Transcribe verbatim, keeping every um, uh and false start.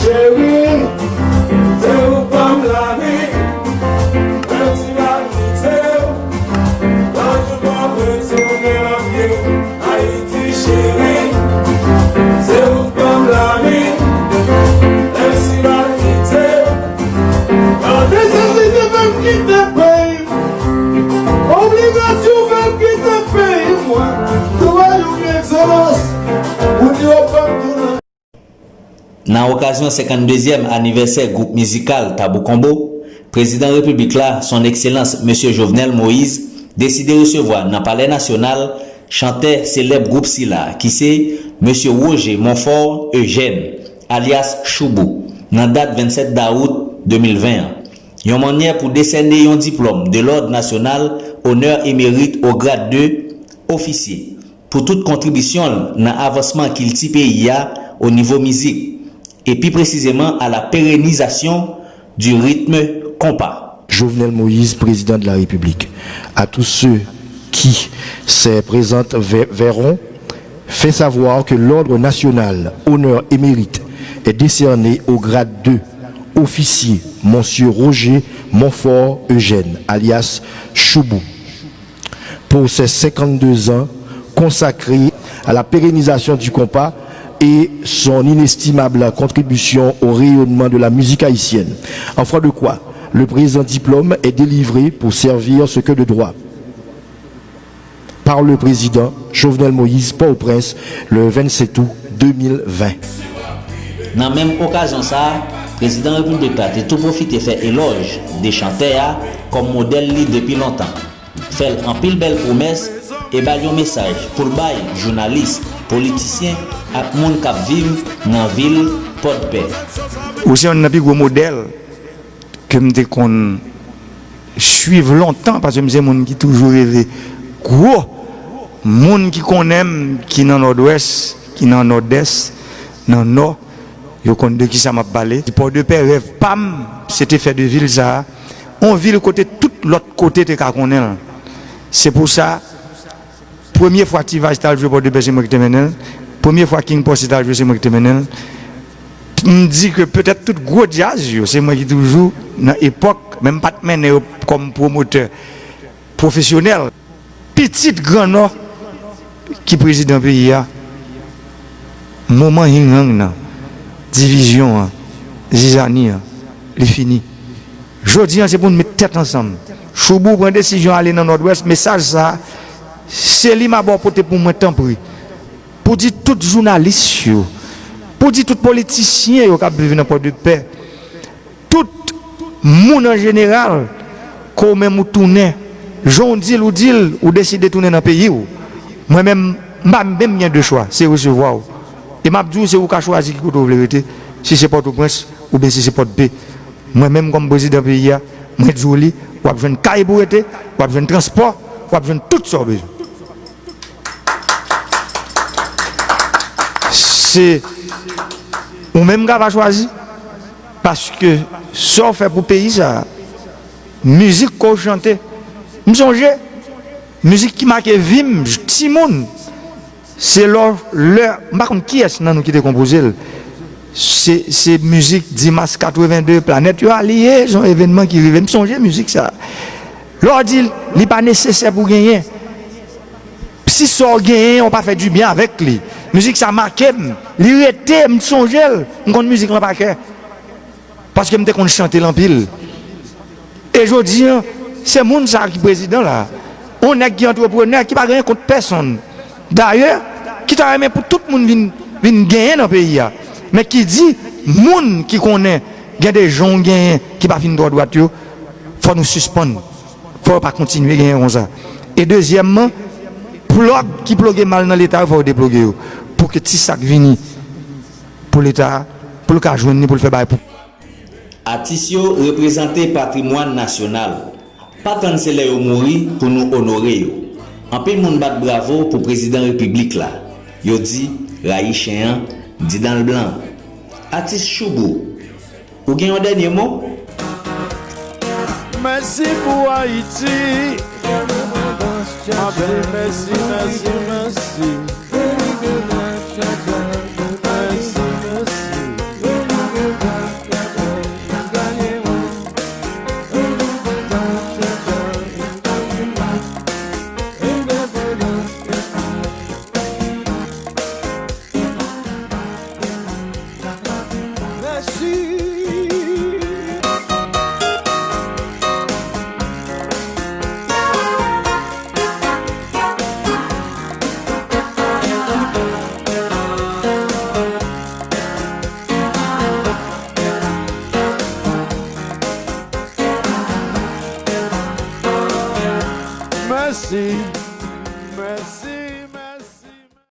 Cheri, se ou fanm lavi, mèsi pa kite w, yon jou m ap retounen nan pye w, Ayiti cheri, se ou fanm lavi, mèsi pa kite w, yon jou m ap retounen nan pye w. Nesesite fè m kite peyi m, obligasyon fè m kite peyi mwen, dwe yon egzijans pou di yo fè m tounen. Nan okazyon senkanndezyèm anivèsè gwoup mizikal Tabou Konbo, Prezidan Repiblik la, Son Ekselans Mesye Jovenel Moïse, deside resevwa nan Palè Nasyonal chantè selèb gwoup sila, ki se Mesye Roger Monfort Eugène, alyas Choubou, nan dat vennsèt dawout de mil ven an, yon mannyè pou desène yon diplòm de lòd nasyonal, onè e merit o grad de ofisye, pou tout kontribisyon l nan avansman kilti peyi a o nivo mizik, e pi presizeman à la pérennisation du rythme compas. Jovenel Moïse, Président de la République, à tous ceux qui se présentent ve-, verront, fait savoir que l'Ordre national Honneur et Mérite est décerné au grade deux, officier, Monsieur Roger Monfort Eugène, alias Choubou, pour ses cinquante-deux ans consacrés à la pérennisation du compas et son inestimable contribution au rayonnement de la musique haïtienne. En foi de quoi, le présent diplôme est délivré pour servir ce que de droit par le président Jovenel Moïse, Port-au-Prince, le vingt-sept août deux mille vingt. Nan menm okazyon sa a, Prezidan Repiblik la te tou pwofite fè elòj de chantè a kòm modèl li depi lontan, fè l anpil bèl pwomès e ba l yon mesaj pou l bay jounalis, politisyen ak moun k ap viv nan vil Pòdpè. Ou se yonn nan pi gwo modèl ke m te konn swiv lontan, paske m se moun ki toujou rele gwo. Moun ki konnen m, ki nan Nòdwès, ki nan Nòdès, nan Nò, yo konn de kisa m ap pale. Pòdepè, rèv pa m, se te fè de vil sa a yon vil kote tout lòt kote te ka konnen l. Se pou sa, premye fwa T-Vice t al jwe Pòdepè, se mwen ki te mennen l. Premye fwa King Posse t al jwe, se mwen ki te mennen l. M di ke petèt tout gwo djaz yo, se mwen ki toujou nan epòk, men m pa t mennen yo kòm pwomotè pwofesyonèl. Pitit Gran Nò ki prezidan peyi a, moman ying-yang nan, divizyon an, zizani an, li fini. Jodi a, se pou n met tèt ansanm. Choubou pran desizyon ale nan Nòdwès, mesaj sa a, se li m ap ba w pote pou mwen, tanpri. Pou di tout jounalis yo, pou di tout politisyen yo k ap viv nan Pòdepè, tout moun an jeneral, ke w menm ou tounen, jan w di l, ou di l, ou deside tounen nan peyi w. Mwen menm, m pa menm gen de chwa, se resevwa w. E m ap di w, se ou ka chwazi ki kote w vle rete, si se Pòtoprens oubyen si se Pòdpe. Mwen menm kòm prezidan peyi a, mwen di w li, w ap jwenn kay pou w rete, w ap jwenn transpò, w ap jwenn tout sa w bezwen. Se ou menm k ap chwazi, paske sa w fè pou peyi sa a, mizik ke w chante. M sonje, mizik ki make vi m, timoun, se lè, lè, m pa konn kiyès nan nou ki te konpoze l. Se, se mizik dis mas katreven de, Planèt yo aliye, se yon evènman ki rive. M sonje mizik sa. Lè w di li pa nesesè pou genyen, si sa w genyen, w pa fè dibyen avèk li. Mizik sa make m. Li rete, m sonje l. M konn mizik lan pa kè. Paske m te konn chante l anpil. E jodi a, se moun sa a ki prezidan la. Yon nèg ki antreprenè, ki pa gen kont pèsonn. Dayè, ki ta renmen pou tout moun vin, vin genyen nan peyi a. Men ki di, moun ki konnen gen de jan w genyen ki pa fin twò dwat yo, fò nou sispann. Fò yo pa kontinye genyen konsa. E dezyèmman, plòg ki ploge mal nan Leta yo, fò yo deploge yo. Pou ke ti sa k vini pou Leta a, pou l ka jwenn li, pou l fè bagay pou. Atis yo reprezante patrimwàn nasyonal. Pa tann se lè yo mouri pou nou onore yo. Anpil moun bat bravo pou prezidan repiblik la. Yo di, rayi chen an, di dan l blan. Atis Choubou, ou gen yon dènye mo? Mèsi pou Ayiti. Anpil mèsi, mèsi, mèsi.